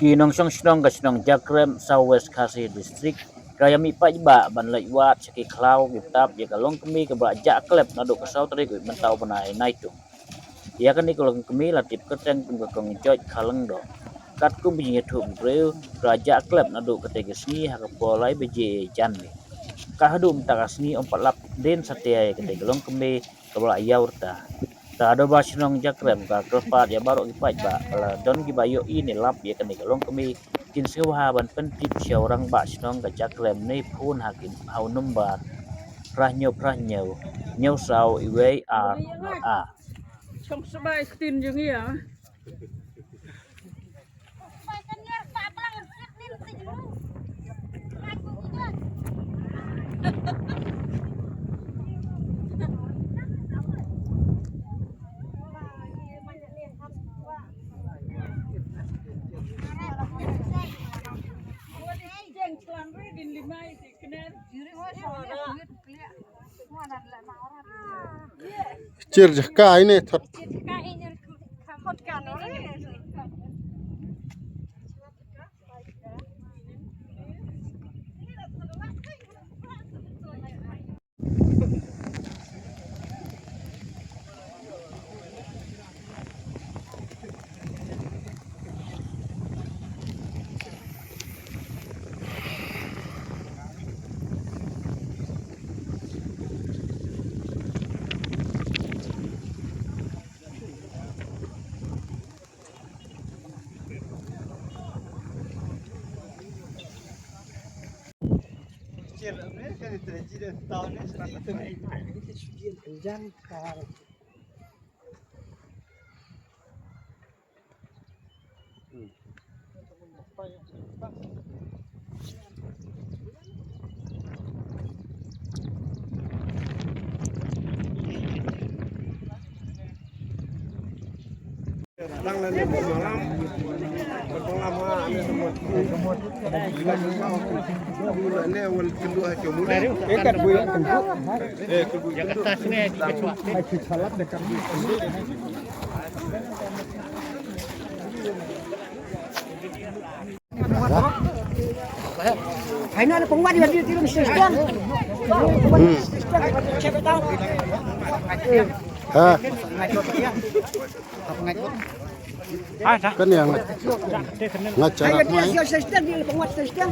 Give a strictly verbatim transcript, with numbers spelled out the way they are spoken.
Ki nongshong shnong ka shnong Jakrem, South West Khasi District, ka ïa mih paidbah ban leit wad sha ki khlaw ki btap ïa ka longkmie kaba jah klep naduh ka saw tarik u mynta u bnai Naitung. Ïa kane ka longkmie la tip kyrteng kum ka Kong Joit Khalangdo. Katkum ka jingïathuh briew, ka la jah klep naduh katei ka sngi ha ka por lai baje janmiet. Ka haduh mynta ka sngi ym pat lap dien satia ïa katei ka longkmie kaba la ïaw rta. Ka Dorbar Shnong Jakrem ka kyrpad ïa baroh ki paidbah ba la don kiba ïohi ne lap ïa kane ka longkmie, kin sngewbha ban pyntip sha u Rangbah Shnong ka Jakrem ne phone ha ki, ha u nombar phra hynñiew phra hynñiew, hynñiew saw iwei ar ar. Chong sbai ktien jong ngi, ah. Chir jaka ini thot. Hai na pengwan dia di dalam sistem. Hmm. Check it out. Ha. Ah, dah. Kan yang ngajar. Hai na dia sistem di pengwan sistem.